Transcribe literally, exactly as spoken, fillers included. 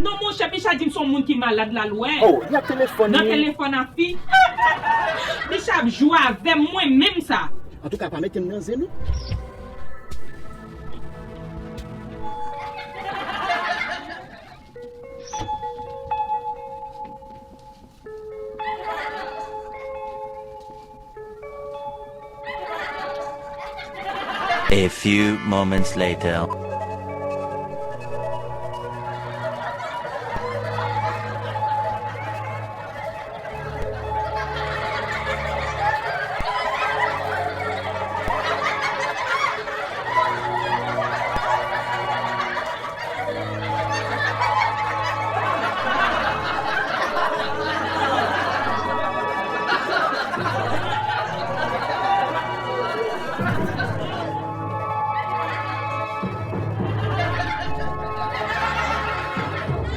Non, monchè, Bicha di m se yon moun ki malad la l wè. Oh, li ap telefòn Nan li. Telefòn ap fi. Bicha ap jwe avè m, mwen menm sa. Antouka, pa mete m nan zen nou. A few moments later.